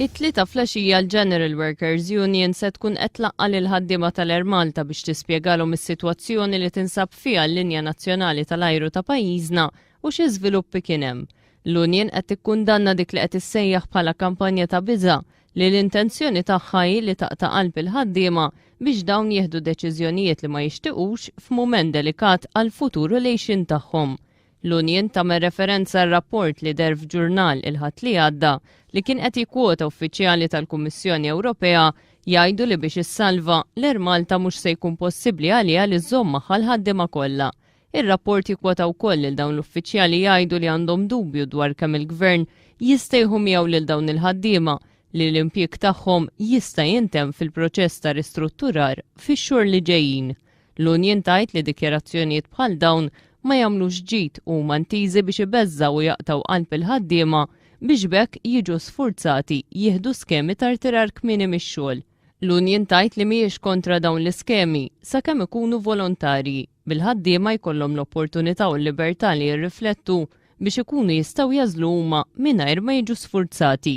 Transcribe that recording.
It-Tlieta flaxija l-General Workers Union se tkun qed tlaqqa' lill-ħaddiema tal-Air Malta biex tispjegalhom is-sitwazzjoni li tinsab fiha l-linja nazzjonali tal-ajru ta' pajjiżna u xi żviluppi kien hemm. L-union qed tikkundanna dik li qed issejjaħ bħala kampanja ta' biża' li l-intenzjoni tagħha hi li taqta' qalb il-ħaddiema biex dawn jieħdu deċiżjonijiet li ma jixtiqux f'mument delikat għall-futur u l-għixien tagħhom. L-union tagħmel referenza għal rapport li deher f'ġurnal il-Ħadd li għadda li kien qed jikkwota uffiċjali tal-Kummissjoni Ewropea jgħidu li biex issalva l-Air Malta mhux se jkun possibbli għaliha li żżomm magħha l-ħaddiema kollha. Ir-rapport jikkwota wkoll lil dawn l-uffiċjali jgħidu li għandhom dubju dwar kemm il-Gvern jista' jieħu miegħu lil dawn il-ħaddiema li l-impjieg tagħhom jista' jintemm fil-proċess ta' ristrutturar fix-xhur li ġejjin. L-union tgħid li dikjarazzjonijiet bħal dawn ma jagħmlux ġid u huma ntiżi biex ibeżżgħu u jaqtgħu qalb il-ħaddiema biex b'hekk jiġu sfurzati jieħdu skemi ta' rtirar kmieni mix-xogħol. L-union tgħid li mhijiex kontra dawn l-iskemi sakemm ikunu volontarji, bil-ħaddiema jkollhom l-opportunità u l-libertà li jirriflettu biex ikunu jistgħu jagħżlu huma mingħajr ma jiġu sfurzati.